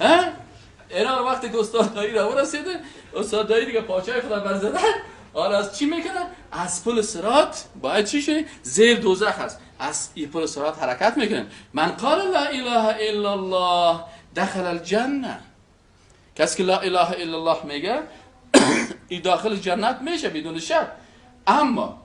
ها؟ اینا وقتی که استاد دایی را رسیده، استاد دایی دیگه پاچه خدا برزده، حالا از چی میکنه؟ از پل صراط باید چی شده؟ زیر دوزخ هست، از این پل صراط حرکت میکنه. من قال لا اله الا الله دخل الجنه. کسی که لا اله الا الله میگه این داخل جنت میشه بدون شک. اما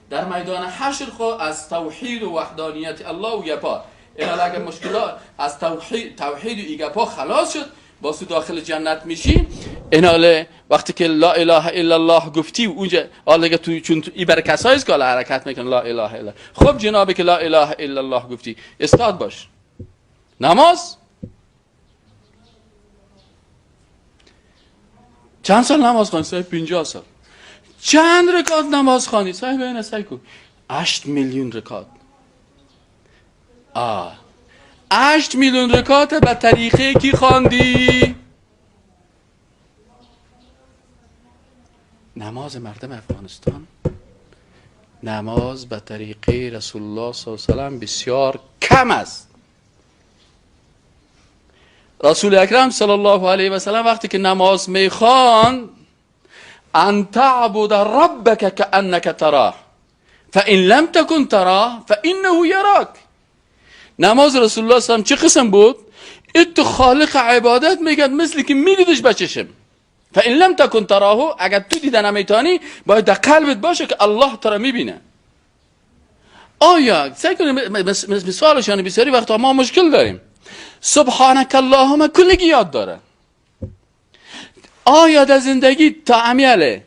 در میدان حشر خو از توحید و وحدانیت الله و گپا، اینا اگر مشکلات از توحید و ایگپا خلاص شد، باز داخل جنت میشی. اینا وقتی که لا اله الا الله گفتی اونجا حالا تو چون تو ای بر کسایی که حرکت میکنن لا اله الا. خب جنابی که لا اله الا الله گفتی، استاد باش. نماز چند سال نماز خواندی؟ 50 سال. چند رکعت نماز خواندی؟ صاحب اینا سعی کن 8 میلیون رکعت. 8 میلیون رکعت به طریقه کی خواندی؟ نماز مردم افغانستان، نماز به طریقه رسول الله صلی الله علیه و سلم بسیار کم است. رسول اکرم صلی الله علیه و سلم وقتی که نماز میخوان، ان تعبد ربک کأنک تراه فإن لم تکن تراه فإنه یراک. نماز رسول الله صلی الله علیه و سلم چه قسم بود؟ ات خالق عبادت میکرد مثل که میدیدش به چشم. فإن لم تکن تراه، اگر تو دیده نمیتانی باید در قلبت باشه که الله تو را میبینه. آیا سعی کنیم مثالشان بسیاری وقتا ما مشکل داریم. سبحانک اللهم کلگی یاد داره. آیا در زندگی تعمیله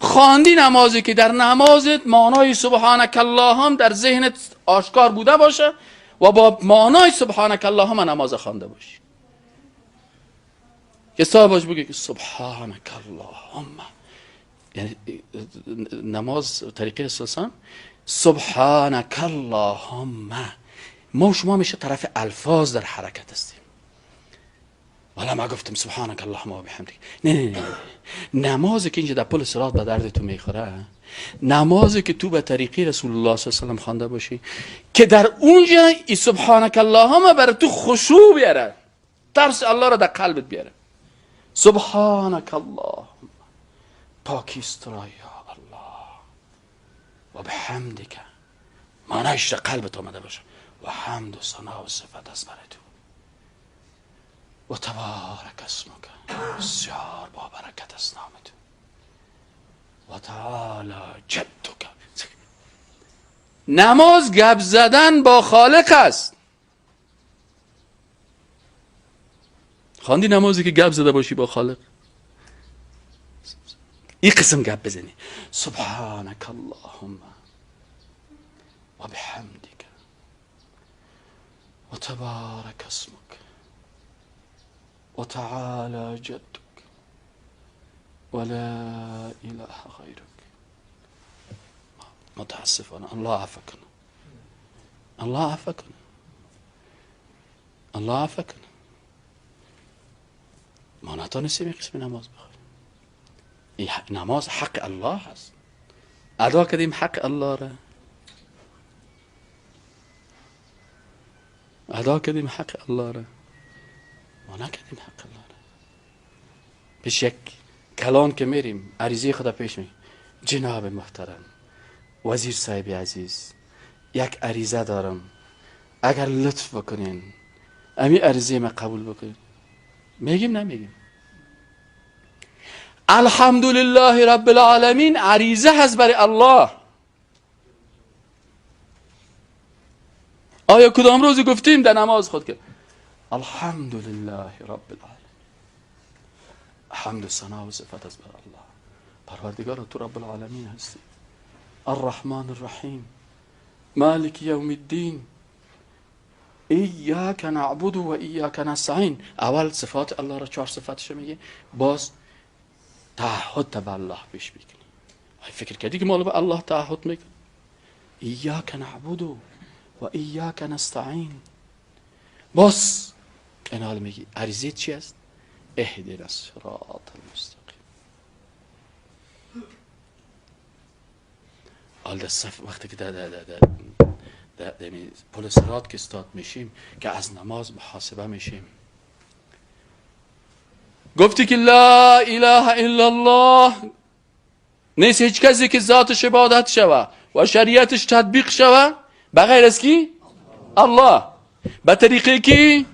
خواندی نمازی که در نمازت معنای سبحانک اللهم در ذهنت آشکار بوده باشه و با معنای سبحانک اللهم نماز خوانده باشی؟ که صاحب باش بگه که سبحانک اللهم، یعنی نماز طریقه اساسا سبحانک اللهم. ما شما میشه طرف الفاظ در حرکت هستیم. والا ما گفتم سبحانک اللهم و بحمدک. نه نه نه، نمازی که اینجا در پل صراط به درد تو میخوره، نمازی که تو به طریقه رسول الله صلی الله علیه و سلم خوانده باشی که در اونجا ای سبحانک اللهم برای تو خشوع بیاره، ترس الله را در قلبت بیاره. سبحانک اللهم، پاکیست را یا الله، و بحمدک، معنیش در قلبت آمده باشه، و حمد و ثنا و صفت است برای تو، و تبارک اسمک، بسیار با برکت است نام تو، و تعالی جدک. نماز گپ زدن با خالق است. خواندی نمازی که گپ زده باشی با خالق؟ این قسم گپ بزنی، سبحانک اللهم و بحمدک و تبارک اسمک و تعالی جدک و لا اله غیرک. متاسفانه الله عفو کنه، الله عفو کنه، الله عفو کنه. ما نتانستیم این قسم نماز بخوانیم. این نماز حق الله هست، ادا کردیم حق الله را، ادا کردیم حق الله را، ما نکردیم حق الله را. پیش یک کلان که میریم عریضه خدا پیش می، جناب محترم وزیر صاحب عزیز، یک عریضه دارم، اگر لطف بکنین امی عریضه ما قبول بکنین. میگیم نمیگیم؟ الحمدلله رب العالمین عریضه هست برای الله. آیا کدام روزی گفتیم در نماز خود که الحمدلله رب العالمین، حمد و ثنا و صفت است بر الله، پروردگار تو رب العالمین هستی، الرحمن الرحیم، مالک یوم الدین، ایاک نعبد و ایاک نستعین. اول صفات الله را، 4 صفتش میگه، باز تعهد به الله پیش میکنی. فکر کردی که مال به الله تعهد میکنی؟ ایاک نعبد و ایاک نستعین. باز این حال میگی عریضه چی است؟ اهدنا الصراط المستقیم. حال در صف وقتی که در پل صراط که استاد میشیم، که از نماز محاسبه میشیم، گفتی که لا اله الا الله، نیست هیچ کسی که ذاتش عبادت شوه و شریعتش تطبیق شوه بغیر از کی؟ الله. به طریقه کی؟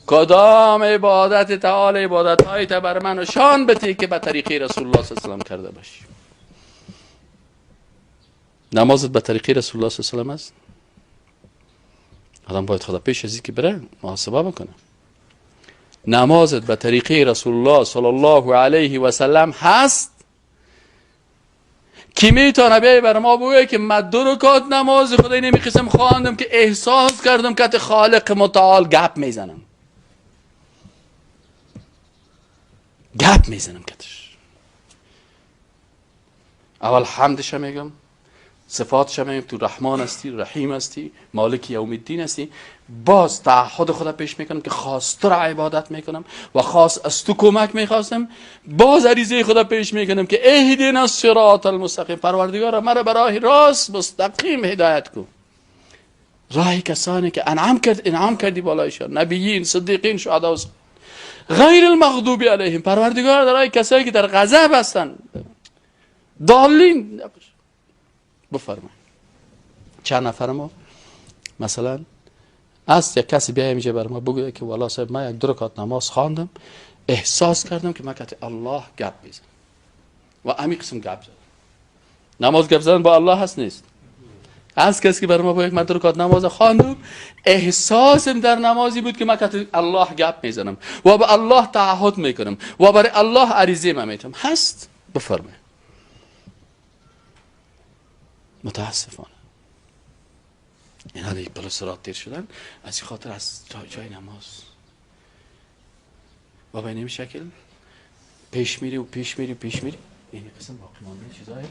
کدام عبادت تعالی عبادت های تا بر من و شان بتی که به طریقه رسول الله صلی الله علیه و سلم کرده باشی. نمازت به طریقه رسول الله صلی الله علیه و سلم است؟ آدم باید خدا پیش از که بره محاسبه بکنه. نمازت به طریقه رسول الله صلی الله علیه و سلم هست؟ کی میتونه بیای بر ما بگه که من 2 رکعت نماز خدای نمی قسم خواندم که احساس کردم که خالق متعال گپ میزنم، گپ میزنم کتش. اول حمدش میگم، صفاتش میگم، تو رحمان هستی، رحیم هستی، مالک یوم الدین هستی. باز تعهد خدا پیش میکنم که خاص تو را عبادت میکنم و خاص از تو کمک میخواستم. باز عریضه خدا پیش میکنم که اهدنا الصراط المستقیم، پروردگارا مرا به راه راست مستقیم هدایت کن، راه کسانی که انعام کردی بالایشان، نبیین، صدیقین، شهدا، غیر المغضوب علیهم، پروردگار در راه کسانی که در غضب هستند، ضالین. بفرمایید چند نفر ما مثلا از یک کسی بیایم اینجا بر ما بگوید که والله صاحب من 1-2 رکعت نماز خواندم، احساس کردم که من کتی الله گپ میزنم و امی قسم گپ زدم. نماز گپ زدن با الله هست نیست؟ از کسی که بر ما بگوید من 2 رکعت نماز خواندم، احساسم در نمازی بود که من کتی الله گپ میزنم و به الله تعهد میکنم و برای الله عریضه من میتم، هست؟ بفرمایید. متاسفانه اینا دیگه پل صراط تیر شدن، از این خاطر از جای نماز و به این شکل پیش میری و پیش میری و پیش میری، این قسم باقی مانده چیزای